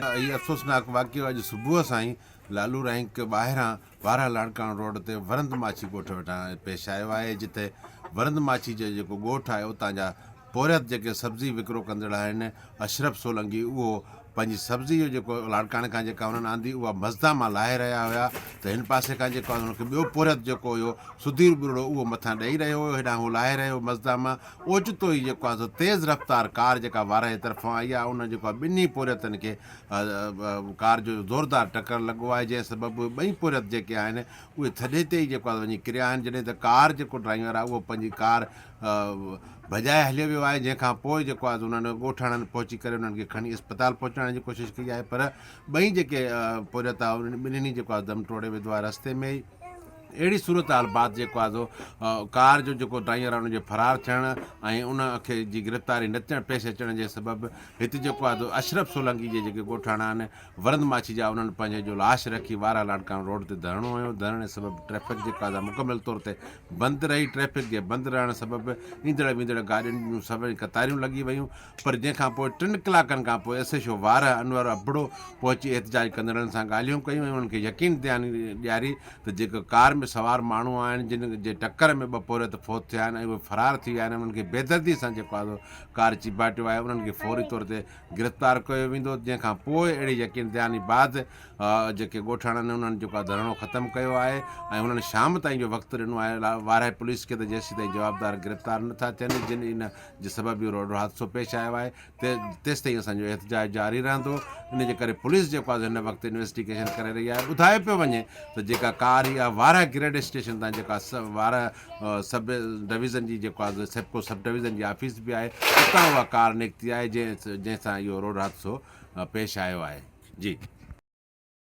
هي افسوسناڪ واقعو اڄ صبح سان ئي لالو رائنڪ ٻاهران وارهه لاڙڪاڻو روڊ تي ورند ماڇي ڳوٺ وٽان پيش آيو آهي جتي ورند ماڇي جو جيڪو ڳوٺ آهي اتان جا پورهيت جيڪي سبزي وڪرو ڪندڙ آهن اشرف سولنگي اهو پنهنجي سبزي جو جيڪو لاڙڪاڻي کان جيڪا انهن آندي اها مزدا مان لاهي رهيا هيا ته هن پاسي کان جيڪو انهن کي ٻيو پورهيت جيڪو هيو سڌير ٻرڙو اهو مٿان ڏئي رهيو هيو هيڏانهن هو لاهي رهيو مزدا مان اوچتو ئي جيڪو آهي سو تيز رفتار ڪار جيڪا وارهه جي طرفان آئي آهي ان جيڪو آهي ٻنهي پورهيتن کي ڪار جو زوردار ٽڪر لڳو آهي جنهن سبب اهي ٻئي پورهيت جيڪي آهن اهي ٿڏي تي ئي جيڪو آهي وڃي ڪريا آهن جڏهن ته ڪار جيڪو ڊرائيور آهي اهو پنهنجي ڪار ڀڄائي هليو ويو آهي جنهن کان پوء جيڪو آهي انهن ڳوٺاڻن پهچي ڪري انهن کي کڻي اسپتال پهچائڻ جي ڪوشش ڪئي آهي پر ٻئي جيڪي پورهيت آهي انهن ٻنهي جيڪو آهي دم ٽوڙي وڌو آهي رستي ۾ ئي. اهڙي صورتحال بعد جيڪو آهي سو ڪار جو جيڪو ڊرائيور آهي ان جي فرار ٿيڻ ۽ ان کي جي گرفتاري نه ٿيڻ پيش اچڻ جي سبب هت جيڪو آهي سو اشرف سولنگي جي جيڪي ڳوٺاڻا آهن ورند ماڇي جا انهن پنهنجي جو لاش رکي وارهه لاڙڪاڻو روڊ تي ڌرڻو هنيو ڌرڻي سبب ٽريفڪ جيڪا آهي مڪمل طور تي بند رهي ٽريفڪ جي بند رهڻ سبب ايندڙ ويندڙ گاڏين جون سوين قطاريون لڳي ويون پر جنهن کان پوء ٽن ڪلاڪن کان پوء S H O Warah Anwar Abro پهچي احتجاج ڪندڙن سان ڳالهيون ڪيون ۽ انهن کي يقين دهاني ڏياري ته جيڪي ڪار ۾ سوار ماڻهو آهن جن جي ٽڪر ۾ ٻه پورهيت فوت ٿيا آهن ۽ اهي فرار ٿي ويا آهن انهن کي بيدردي سان جيڪو آهي سو ڪار چيڀاٽيو آهي انهن کي فوري طور تي گرفتار ڪيو ويندو جنهن کان پوء اهڙي يقين دهاني بعد جيڪي ڳوٺاڻا آهن انهن جيڪو آهي ڌرڻو ختم ڪيو آهي ۽ انهن شام تائين جو وقت ڏنو آهي وارهه پوليس کي ته جيسيتائين جوابدار گرفتار نٿا ٿين جن ان جي سبب اهو روڊ حادثو پيش آيو آهي تيستائين اسان جو احتجاج جاري رهندو ان جي ڪري پوليس جيڪو آهي هن وقت انويسٽيگيشن ڪري رهي آهي ٻڌايو پيو وڃي ته جيڪا ڪار اها وارهه گريڊ اسٽيشن تان جيڪا وارهه سب ڊويزن جي جيڪو آهي سيپڪو سب ڊويزن جي آفيس به آهي اتان اها ڪار نڪتي آهي جنهن سان اهو روڊ حادثو پيش آيو آهي جي.